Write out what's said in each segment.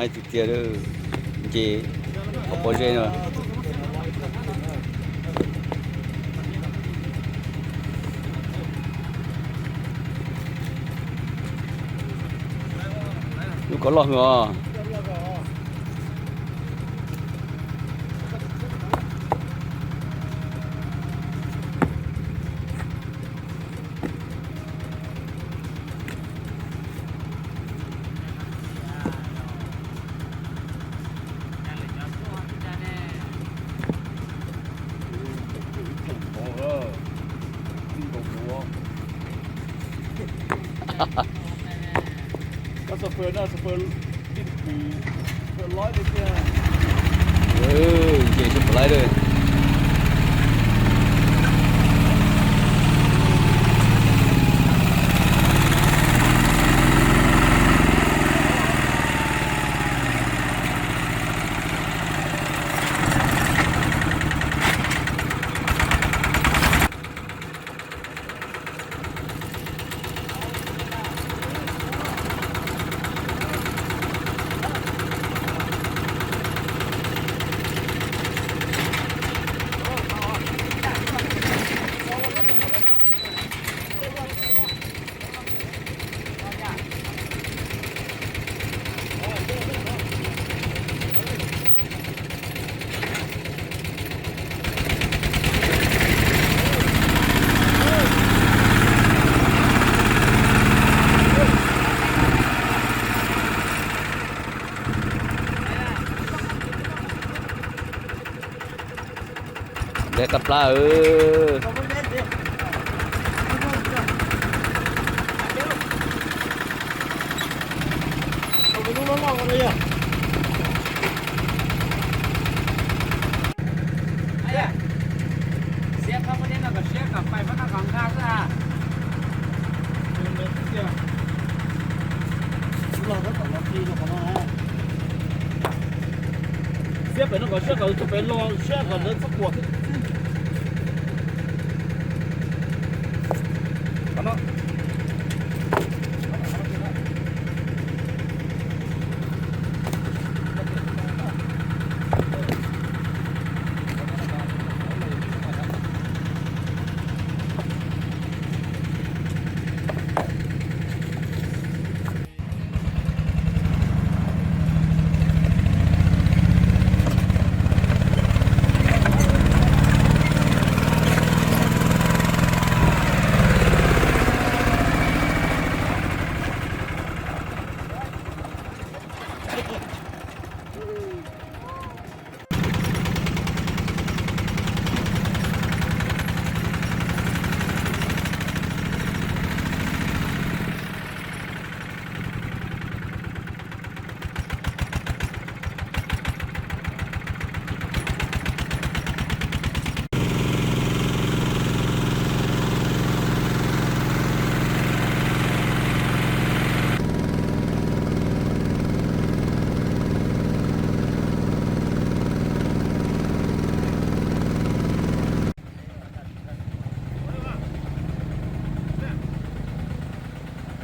Haib tiag tiag, nce qhov pob zeb no. Lub ko loj heev os. Nce tsis pom lawm. Dej qab plab. Xiab pem no kom siab kom tus pem los siab kom lawv txhob quas.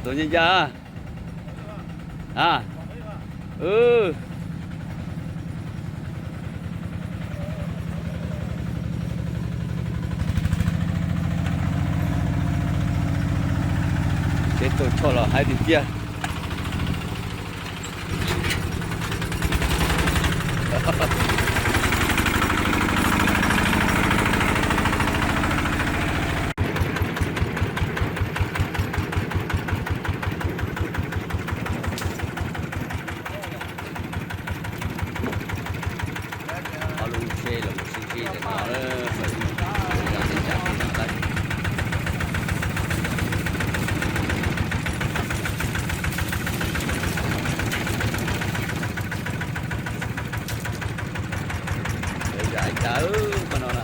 Tus nyiam ncaj a. Tsheb tuaj tshoj los haib tiag tiag. Ob lub tsheb los mus sib ntsib ntawm no, lawv mus zaj teb chaws no lawm. Lawv zaj ib cag koj no na.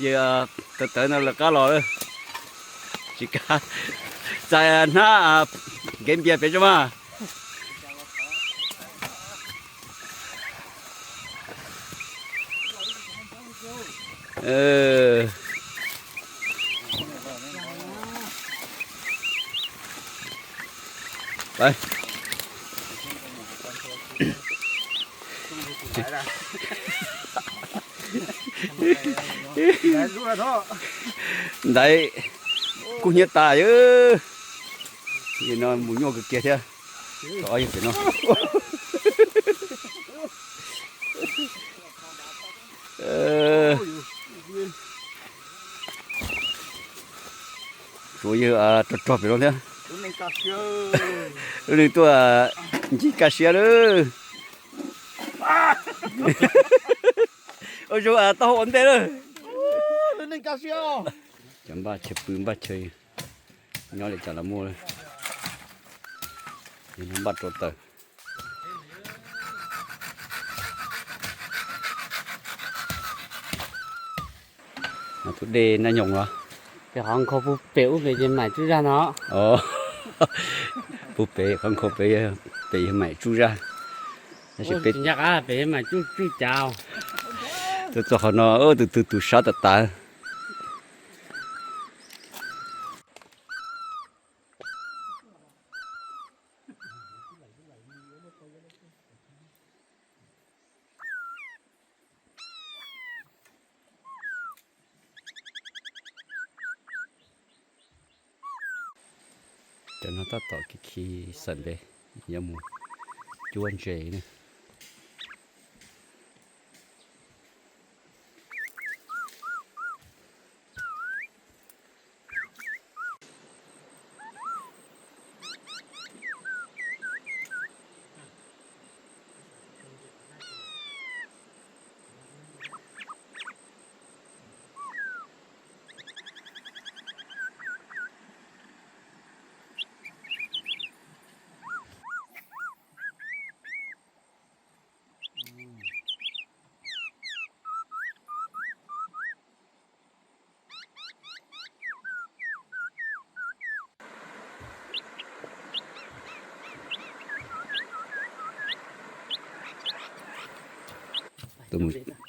Yawg tawv tawv no lawv qab los lawm. Tsis kav, txais hnab kev npias pem tso mas. Ntaiv kub hnyiab tas, no mus nyuaj kawg kiag thiab. Ob yawg pem no. Tsuav yawg rog rog pem no thiab. Lub neej tuaj ncig kaj siab lawm. Ua zoo taub hau ua ntej lawm. Cov npaj chaw pw npaj chaw nyob li cas los muaj, npaj rau taws. Tus dej nab nyoos los. Pem qhov nkhaus puag pem ub pem ces maim tsuj zaj no. Puag pem qhov nkhaus pem, pem yog maim tsuj zaj. Tab sis peb ncaj qab pem yog maim tsuj tsuj cav. Tuaj txog qhov no tus twg tus sab tas tas. Cov no tab tom khi khi xaws npe, yuav mus cuab ntses ne.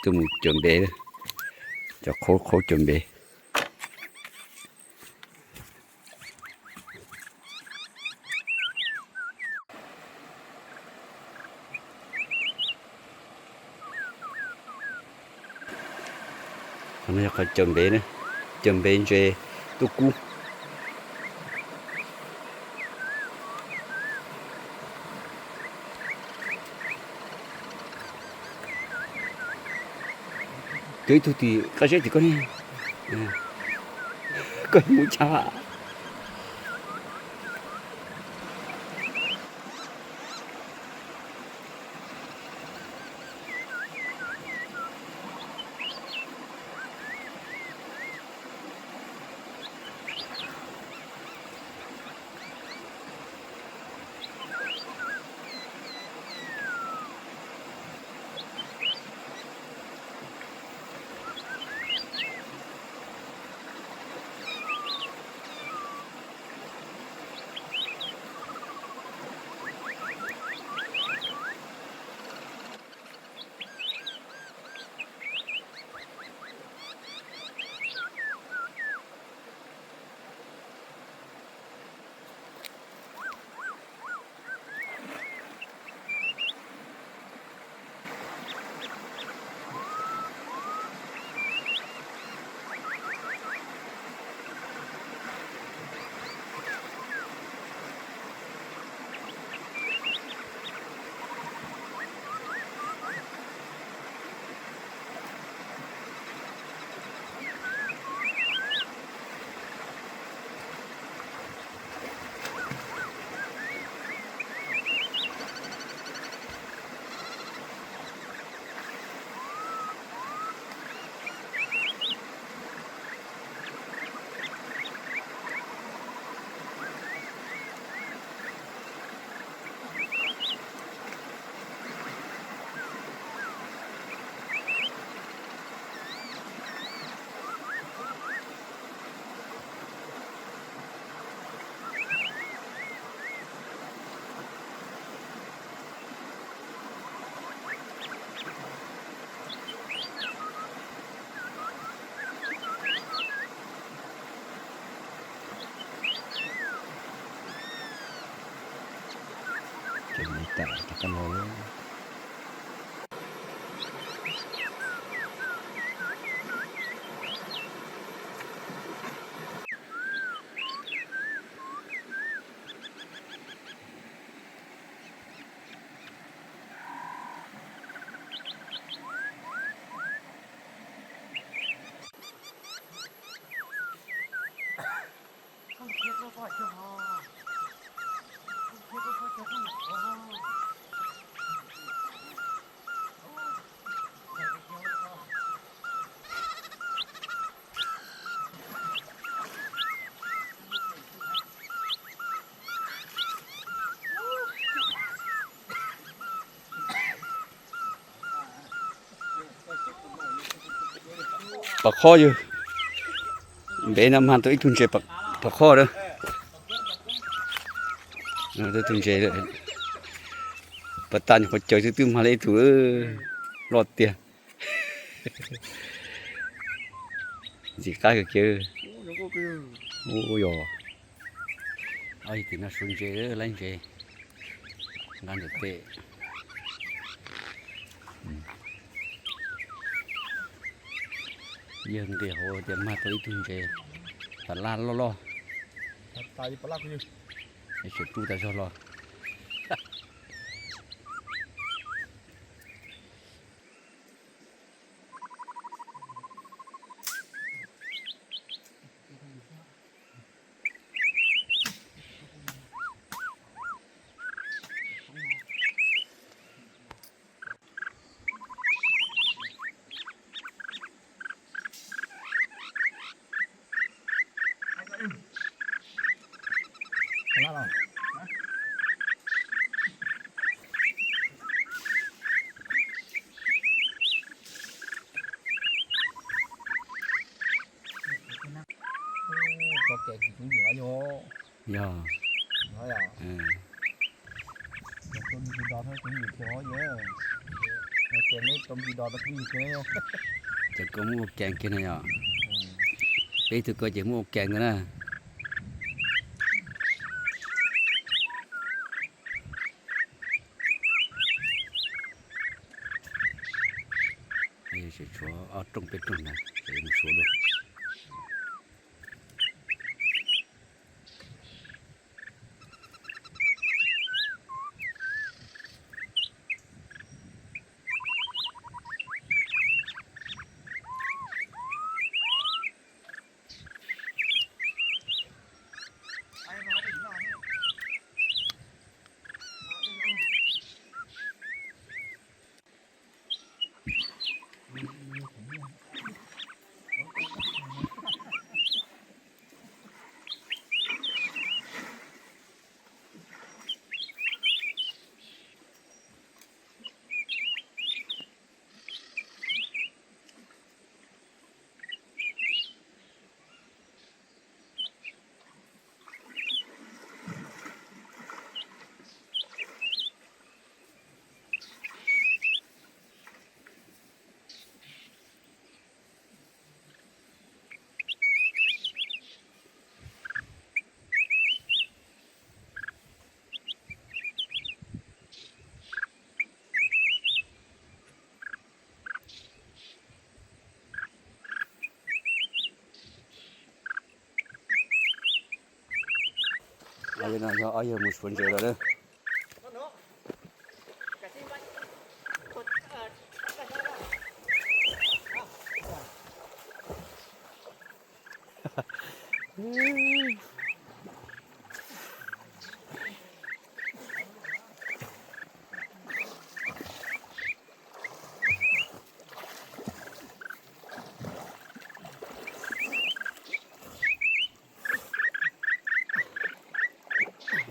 Tuaj mus cuab npe, cov qhaub qhaub cuab npe. Qhov no yog qhov cuab npe, cuab npe ntses tuaj kub. Cov ib tug tim qab zeb tim koj ne, koj mus tsa. Tam rov qab los. Pam qhob yog ntev no mas tau ib tug ntses pam qhob lawm. Ib tug ntses pas tas nyuam qhuav caws xwb twb mag li ib tug loj tiag. Ntxim qab kawg kiag. Ub yog, ob yawg tim no suav ntses, laib ntses, nqa ntawm tej. Yawg nqis hauv tias mag tau ib tug ntses pas laj loj loj. Tseem rub tas zog los. Yog, ces koj muab ua kees kiag no yog? Peb tug ko ces muab ua kees ntag na. Tseem tshuav ob rooj peb rooj ntag, mus suav dua. Ob yawg no yog ob yawg mus suav ntses los lawm.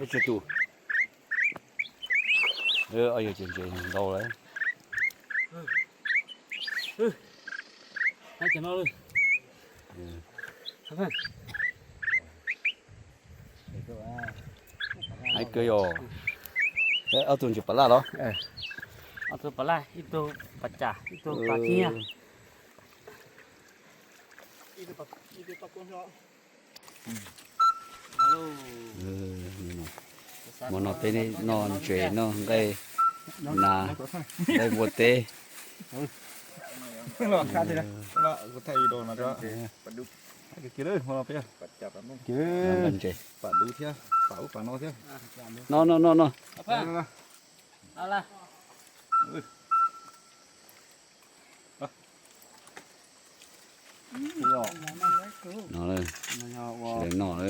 Ib tug, ob yawg ces ntses ntau lawm. Hais kawg yog ob tug ntses pas laj los? Ob tug pas laj, ib tug pas cas, ib tug pas kiag. Hmo no peb noj ntses noj nqaij nas, nqaij npua teb. Noj ntses. No no no no. No, sawv daws noj.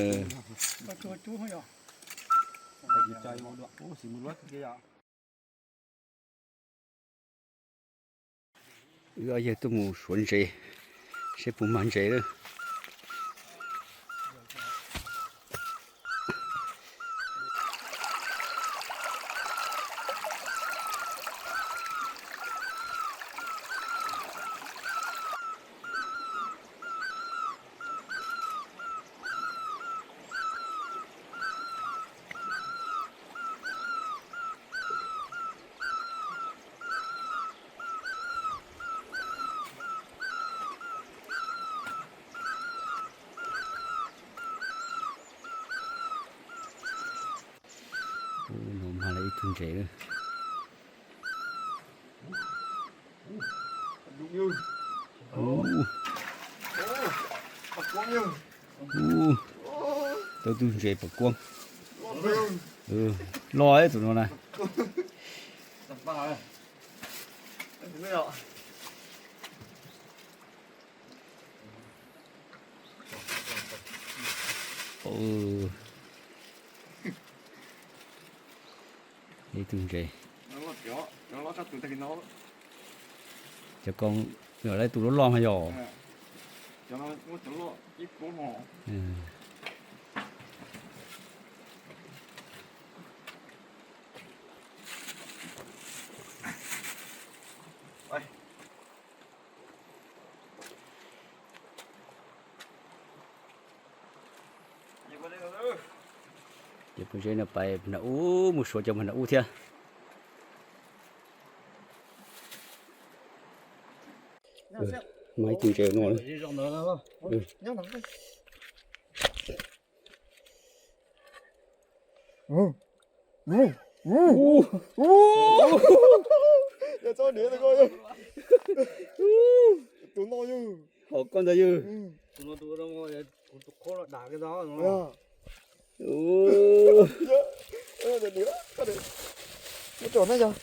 Wb ob yawg tuaj mus suav ntses, seb puas mag ntses lawm. Ub, no mag lawm ib tug ntses lawm. Ub, tau tug ntses pom kuab. Loj ib tus no na. Ib tug ntses. Cov ko, lawv tus loj loj mas yog. Ces pob zeb no pais nram ub, mus suav cov nram ub thiab. Mag ib tug ntses no. Tus no yog, hom koj ntag yog. Ib tug ntses loj kawg.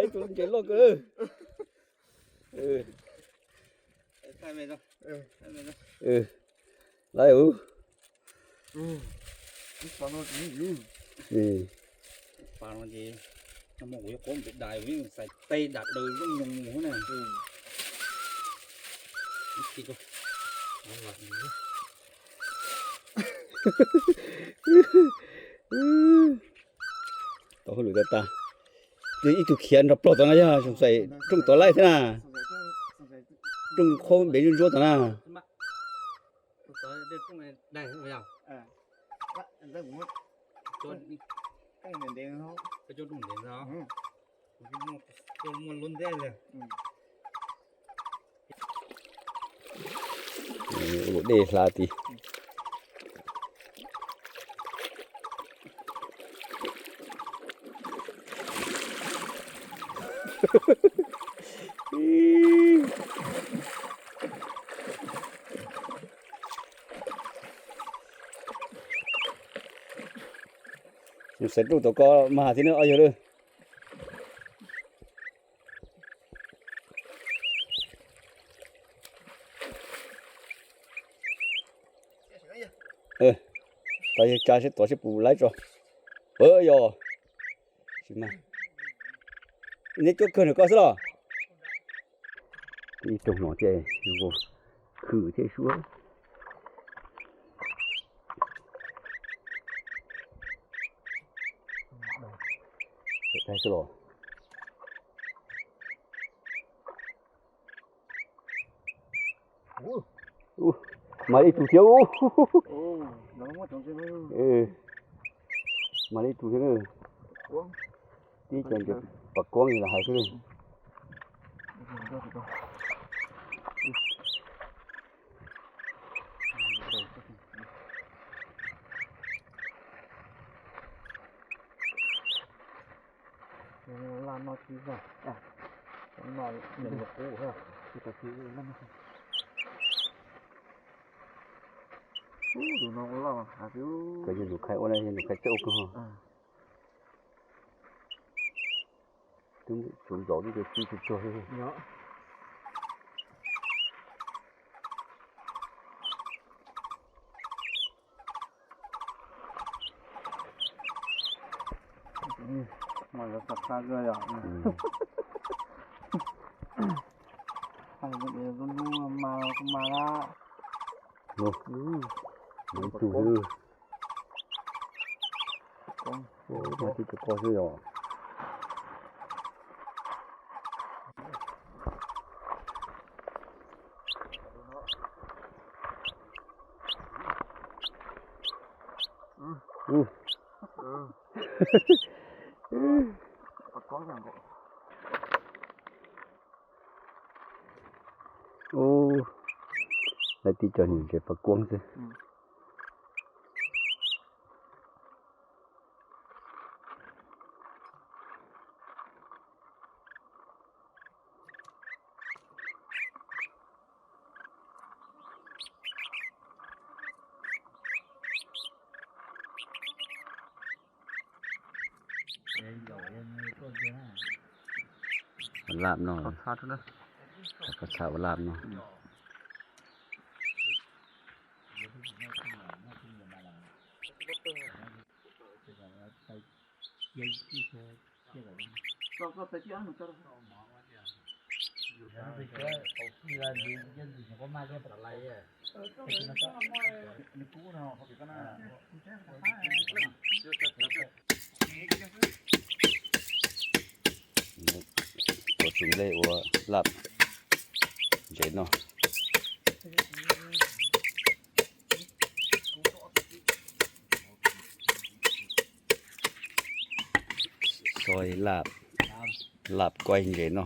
Ib tug ntses loj kawg. Lawm. Pas no ces, no mas kuv yuav qhuav npem dais, kuv yeej xais tej dam daws zoo nyoos mus na. Tau hauj lwm tag tag. Ib tug khiav nrog plaub tom no yog xav rooj tod laij thiab na. Rooj qhuav npem ntsuab ntsuab tom na. Ua dej hla tid. Xaiv rooj tom ko mas thiab na ob yawg lawm. Tau yawg tsa seb tod seb puas laib tso. Yog, tsis mag. Neb cuab kawg nram ko xwb los? Ib rooj no ces khwm thiab suab. Los, mas ib tug thiab. Mas li tus thiab, tib co ntses pas kuab los hais xwb. Laj no tsis zog, no nws qub. Tus no loj heev. Koj yog nus khai ua, yog nus khai txawj ua kawg. Twb tsuav nplaum twb tsuav tsuag tsuag xwb. Mas lawv tau xa koj yom. Hais lub hnub mas kuv mas lawm. Ib tug xwb. Mas tib tug ko xwb yom. Ub, lawv tib co nyuam ntses pas kuab xwb. Ua laj no, koj txhaj ua laj no. Ua tus nplej ua laj ntses no. Xoj laj, laj kuaib ntses no.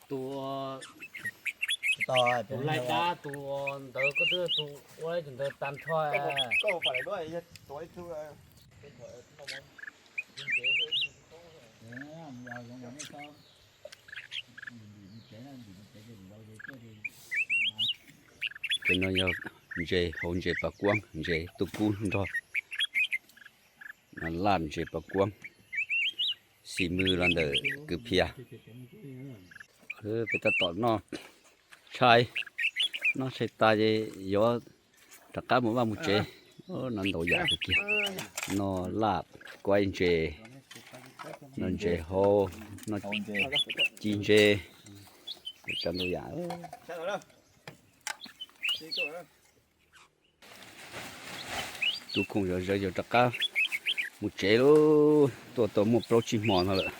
Tus, tus laij dab tus ntawd koj twb tus ua tus ntawd tag nrho. Cov no yog ntses hauv ntses pas kuab, ntses tu kub nrog laj ntses pas kuab, xim mws los ntawm kwv phias. Peb tab tom noj tshais, noj tshais tas ces yuav rov qab mus vaj mus tsev. No ntau yam kiag, no laj kuaib ntses, no ntses hauv, no ci ntses, cov ntau yam. Tub Khoom zov zawv yuav rov qab mus tsev lauj, tuaj tau muaj plaub tsib hmo no lawm.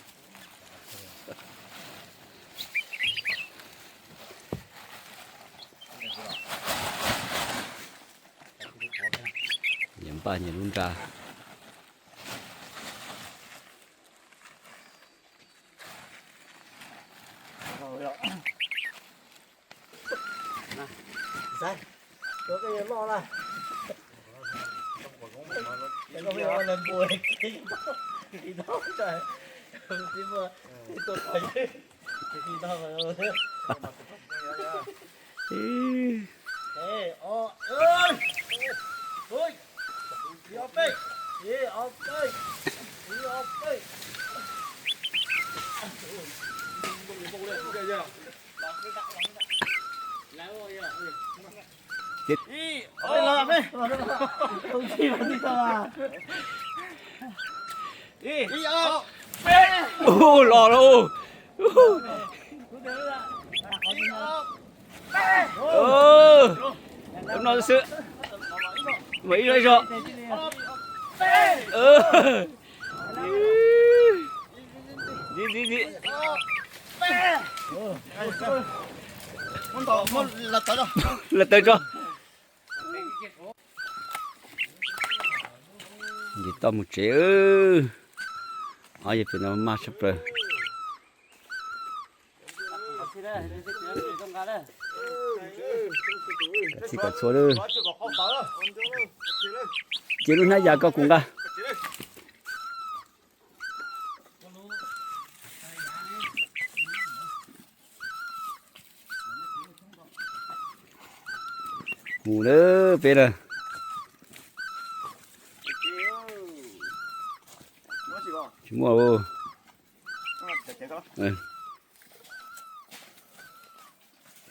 Nyias npaj nyias lub nra. Ub, los lauj. Ub no xwb. Mas ib zaug ib zaug. Ntxiv ntxiv ntxiv. Lawv tawv tso. Nce toj mus tsev. Ob yawg pem no maj tshaj plaws. Txij kom txhua lawm. Cia lub hnab yas koj kuv nqa. Mus lawm peb na. Tsis muaj.